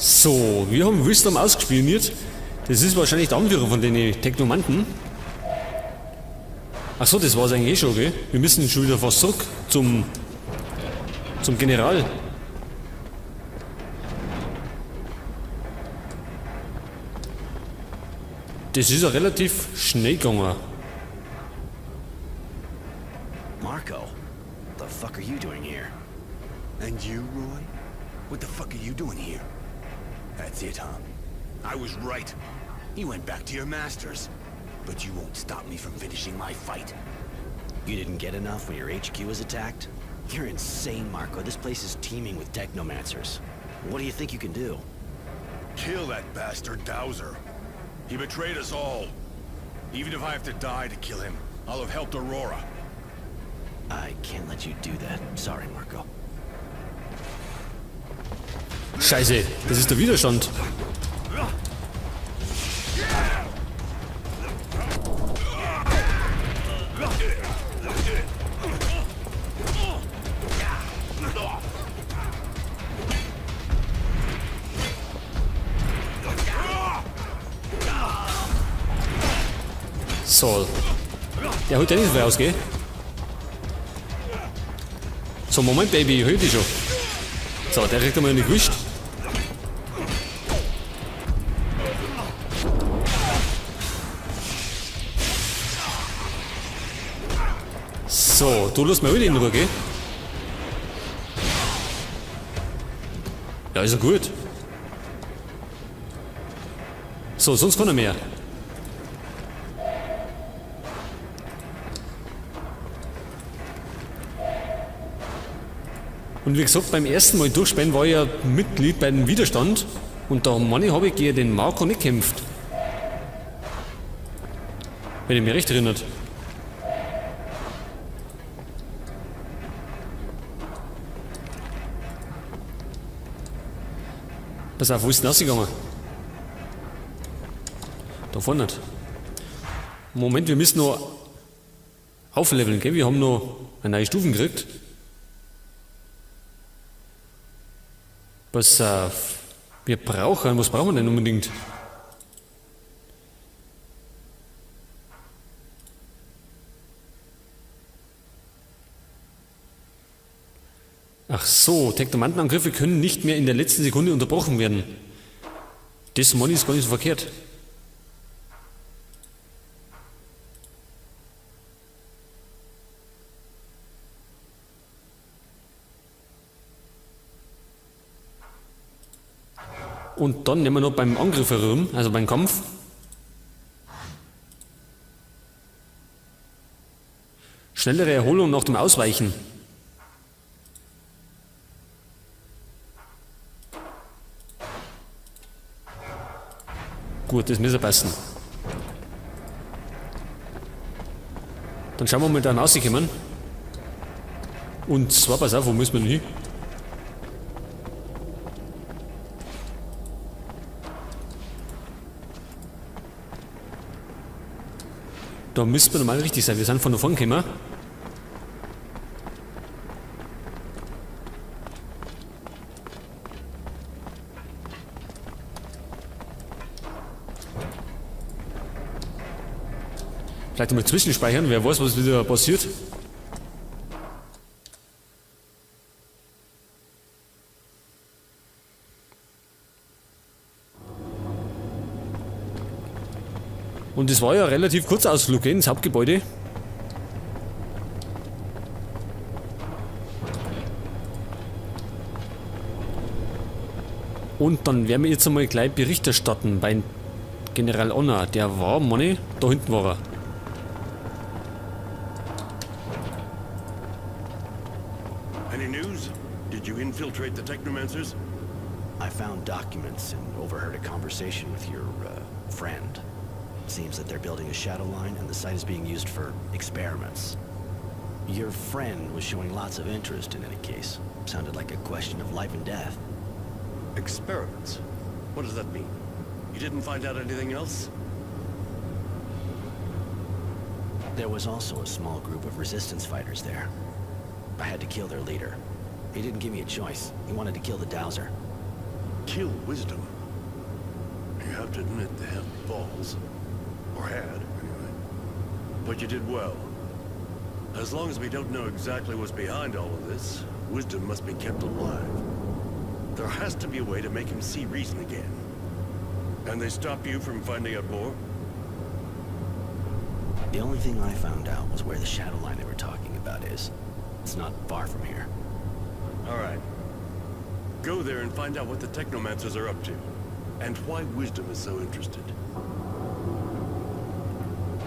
So, wir haben Wisdom ausgespioniert. Das ist wahrscheinlich der Anführer von den Technomanten. Achso, das war's eigentlich eh schon, gell? Wir müssen schon wieder fast zurück zum General. Das ist ja relativ schnell gegangen. Marco, what the fuck are you doing here? And you, Roy? What the fuck are you doing here? That's it, huh? I was right. You went back to your masters. But you won't stop me from finishing my fight. You didn't get enough when your HQ was attacked? You're insane, Marco. This place is teeming with technomancers. What do you think you can do? Kill that bastard Dowser. He betrayed us all. Even if I have to die to kill him, I'll have helped Aurora. I can't let you do that. Sorry, Marco. Scheiße, das ist der Widerstand. So. Der holt ja nicht mehr aus, gell? So, Moment, Baby, ich hol dich schon. So, der kriegt einmal nicht gewischt. So, du lass mal wieder in Ruhe, gell? Ja, ist ja gut. So, sonst keiner mehr. Und wie gesagt, beim ersten Mal durchspielen war ich ja Mitglied beim Widerstand und da meine ich, habe ich gegen den Marco nicht gekämpft. Wenn ich mich recht erinnert. Pass auf, wo ist denn rausgegangen? Da vorne nicht. Moment, wir müssen noch aufleveln, gell? Wir haben noch eine neue Stufen gekriegt. Pass auf. Wir brauchen, was brauchen wir denn unbedingt? Ach so, Technomantenangriffe können nicht mehr in der letzten Sekunde unterbrochen werden. Das Money ist gar nicht so verkehrt. Und dann nehmen wir noch beim Angriff herum, also beim Kampf. Schnellere Erholung nach dem Ausweichen. Gut, das müsste passen. Dann schauen wir mal da rauskommen. Und zwar, pass auf, wo müssen wir denn hin? Da müssten wir normal richtig sein. Wir sind von da vorne gekommen. Vielleicht einmal zwischenspeichern, wer weiß, was wieder passiert. Und es war ja relativ kurzer Ausflug ins Hauptgebäude. Und dann werden wir jetzt einmal gleich Bericht erstatten bei General Honor. Der war, meine, da hinten war er. Any news? Did you infiltrate the Technomancers? I found documents and overheard a conversation with your friend. Seems that they're building a shadow line and the site is being used for experiments. Your friend was showing lots of interest in any case. Sounded like a question of life and death. Experiments? What does that mean? You didn't find out anything else? There was also a small group of resistance fighters there. I had to kill their leader. He didn't give me a choice. He wanted to kill the Dowser. kill Wisdom. You have to admit they have balls. Or had, anyway. But you did well. As long as we don't know exactly what's behind all of this, Wisdom must be kept alive. There has to be a way to make him see reason again. And they stop you from finding out more? The only thing I found out was where the shadow line they were talking about is. It's not far from here. All right. Go there and find out what the Technomancers are up to. And why Wisdom is so interested.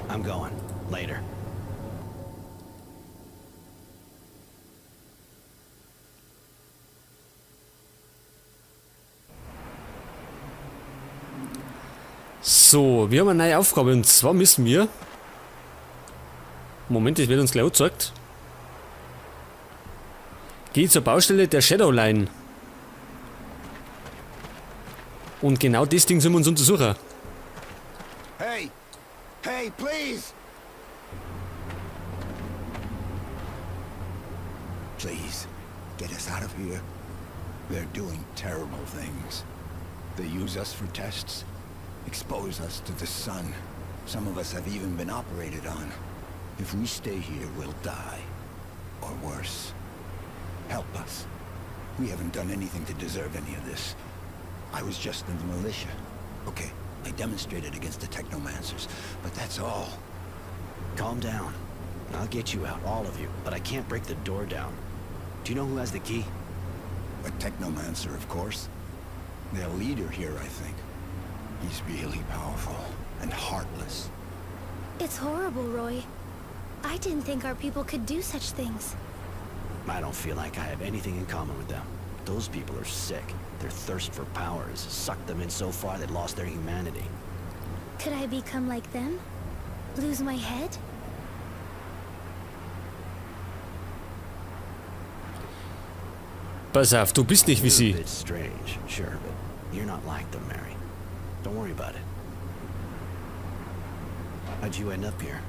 I'm going. Later. So, wir haben eine neue Aufgabe und zwar müssen wir... Moment, das wird uns gleich angezeigt. Geh zur Baustelle der Shadowline. Und genau das Ding sollen wir uns untersuchen. Hey! Hey, please! Please, get us out of here. They're doing terrible things. They use us for tests, expose us to the sun. Some of us have even been operated on. If we stay here, we'll die. Or worse. Help us. We haven't done anything to deserve any of this. I was just in the militia. Okay, I demonstrated against the Technomancers, but that's all. Calm down. I'll get you out, all of you, but I can't break the door down. Do you know who has the key? A Technomancer, of course. Their leader here, I think. He's really powerful and heartless. It's horrible, Roy. I didn't think our people could do such things. I don't feel like I have anything in common with them. Those people are sick. Their thirst for power has sucked them in so far they lost their humanity. Could I become like them? Lose my head? Pass auf, du bist nicht wie You're a sie. bit strange, sure, but you're not like them, Mary. Don't worry about it. How'd you end up here?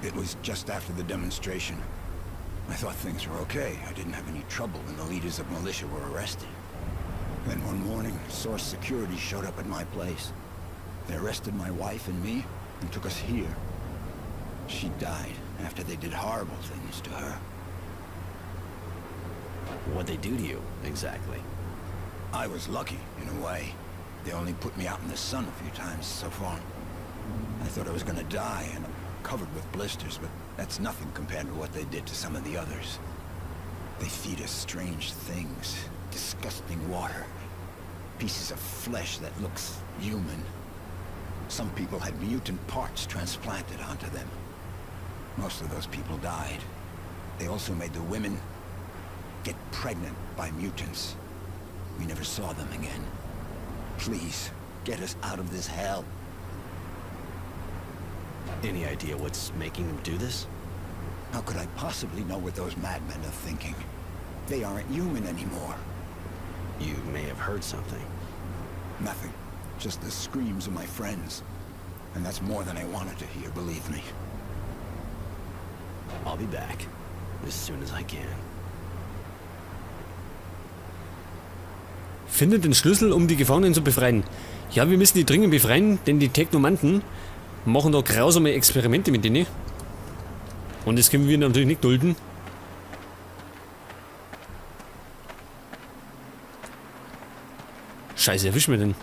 It was just after the demonstration. I thought things were okay. I didn't have any trouble when the leaders of militia were arrested. Then one morning, Source Security showed up at my place. They arrested my wife and me and took us here. She died after they did horrible things to her. What'd they do to you, exactly? I was lucky, in a way. They only put me out in the sun a few times so far. I thought I was gonna die, and I'm covered with blisters, but that's nothing compared to what they did to some of the others. They feed us strange things, disgusting water, pieces of flesh that looks human. Some people had mutant parts transplanted onto them. Most of those people died. They also made the women get pregnant by mutants. We never saw them again. Please, get us out of this hell. Any idea what's making them do this? How could I possibly know what those madmen are thinking? They aren't human anymore. You may have heard something. Nothing. Just the screams of my friends. And that's more than I wanted to hear, believe me. I'll be back. As soon as I can. Finde den Schlüssel, um die Gefangenen zu befreien. Ja, wir müssen die dringend befreien, denn die Technomanten machen da grausame Experimente mit denen. Und das können wir natürlich nicht dulden. Scheiße, erwischen wir den.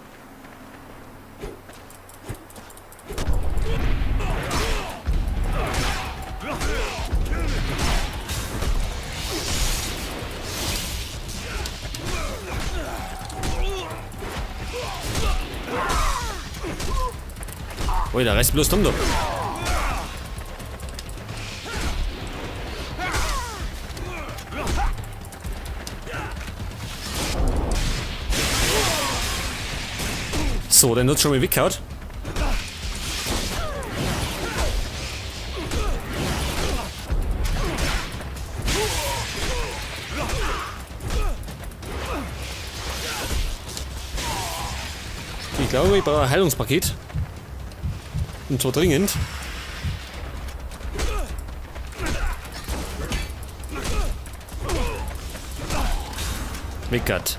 Ui, der reißt bloß dumm da. So, der nutzt schon mal weggehauen. Ich glaube, ich brauche ein Heilungspaket. Und zwar dringend. Weggert.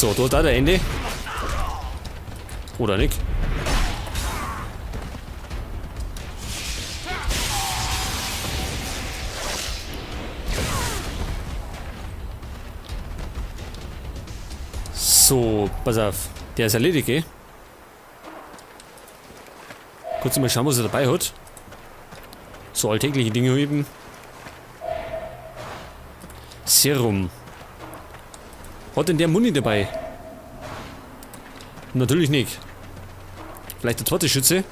So, da ist auch der Ende. Oder nicht? So, pass auf. Der ist erledigt, gell? Kurz mal schauen, was er dabei hat. So alltägliche Dinge eben. Serum. Hat denn der Muni dabei? Natürlich nicht. Vielleicht der zweite Schütze.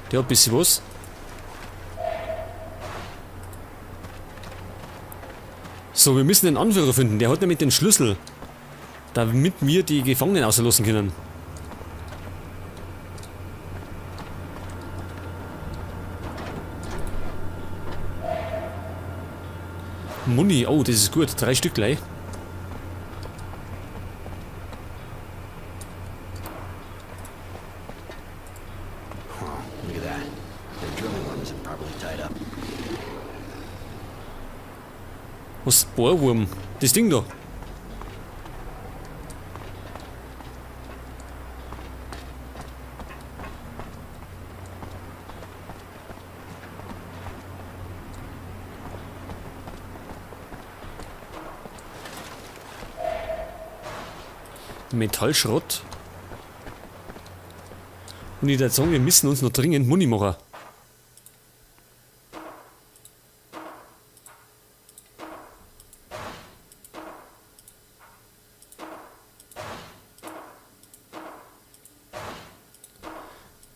Der hat ein bisschen was. So, wir müssen den Anführer finden. Der hat nämlich den Schlüssel, damit wir die Gefangenen auslassen können. Muni, oh, das ist gut. 3 Stück gleich. Huh, look at that. Their drilling arm isn't properly tied up. Was? Bohrwurm? Das Ding da. Metallschrott. Und ich würde sagen, wir müssen uns noch dringend Muni machen.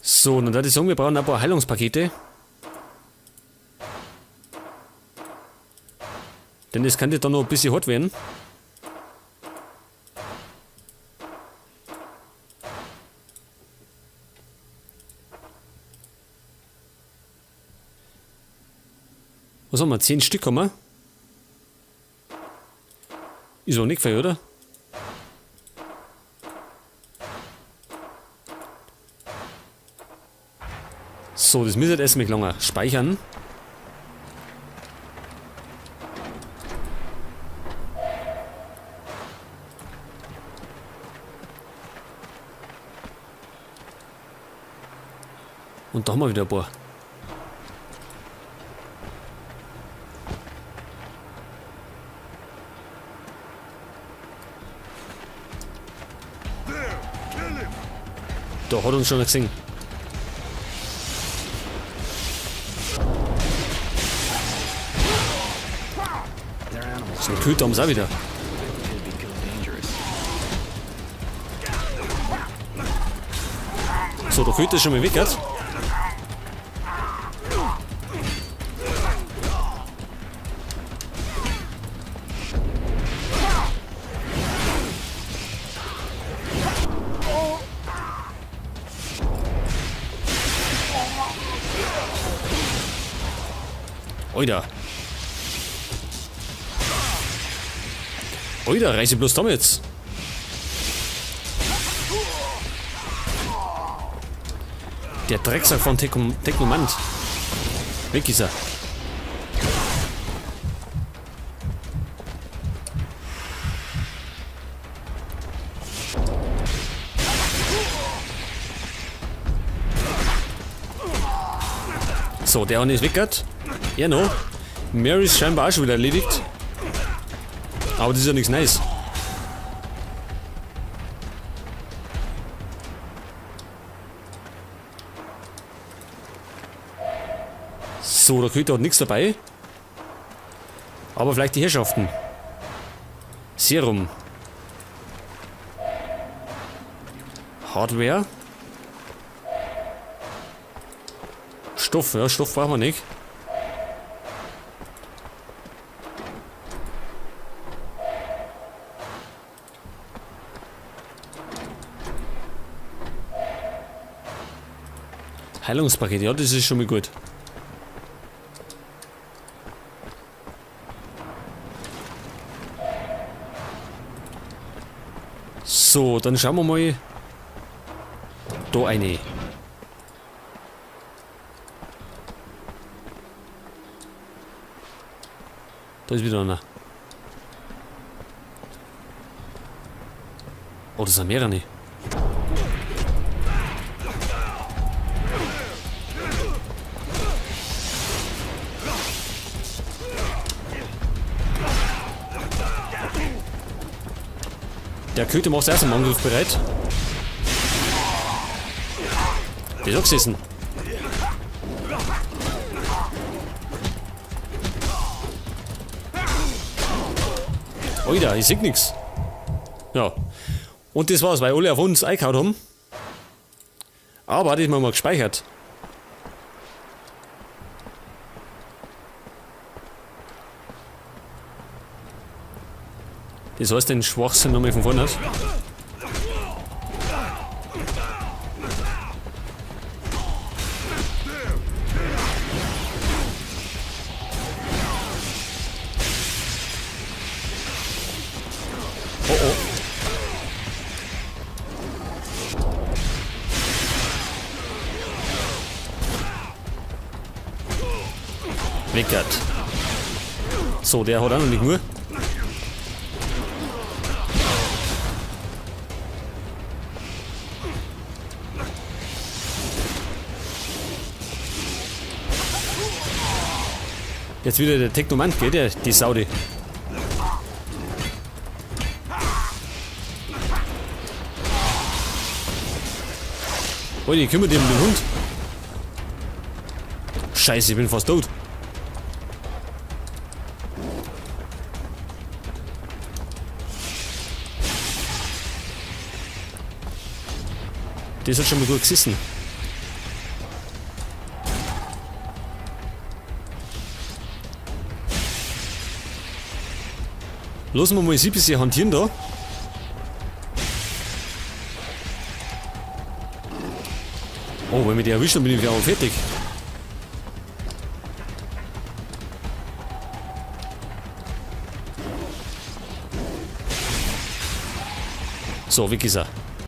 So, und dann würde ich sagen, wir brauchen ein paar Heilungspakete. Denn das könnte dann noch ein bisschen hart werden. Was haben wir? 10 Stück haben wir. Ist auch nicht viel, oder? So, das müsste jetzt erstmal gelangen. Speichern. Und da haben wir wieder ein paar. Da hat uns schon gesehen. So, Köter haben sie auch wieder. So, der Köter ist schon mal weg, jetzt. Oida. Oida, reiße bloß damit. Der Drecksack von Technomant. Weg ist er. So, der eine ist weg grad. Ja, no. Mary ist scheinbar auch schon wieder erledigt. Aber das ist ja nichts Neues. So, der Köter hat nichts dabei. Aber vielleicht die Herrschaften. Serum. Hardware. Stoff, ja, Stoff brauchen wir nicht. Heilungspaket, ja, das ist schon mal gut. So, dann schauen wir mal da eine. Da ist wieder einer. Oh, das sind mehrere. Der Köter macht erst einen Angriff bereit. Der ist auch gesessen. Oida, ich seh nix. Ja. Und das war's, weil alle auf uns eingehauen haben. Aber das haben wir mal gespeichert. Das heißt, den Schwachsinn nochmal von vorne aus. Oh oh. Weckert. So, der hat auch noch nicht nur. Jetzt wieder der Technomant, gell, der, die Saudi. Oh, die kümmert sich um den Hund. Scheiße, ich bin fast tot. Das hat schon mal gut gesessen. Lassen wir mal sie ein bisschen hantieren da. Oh, wenn wir die erwischen, dann bin ich auch fertig. So, weg ist er.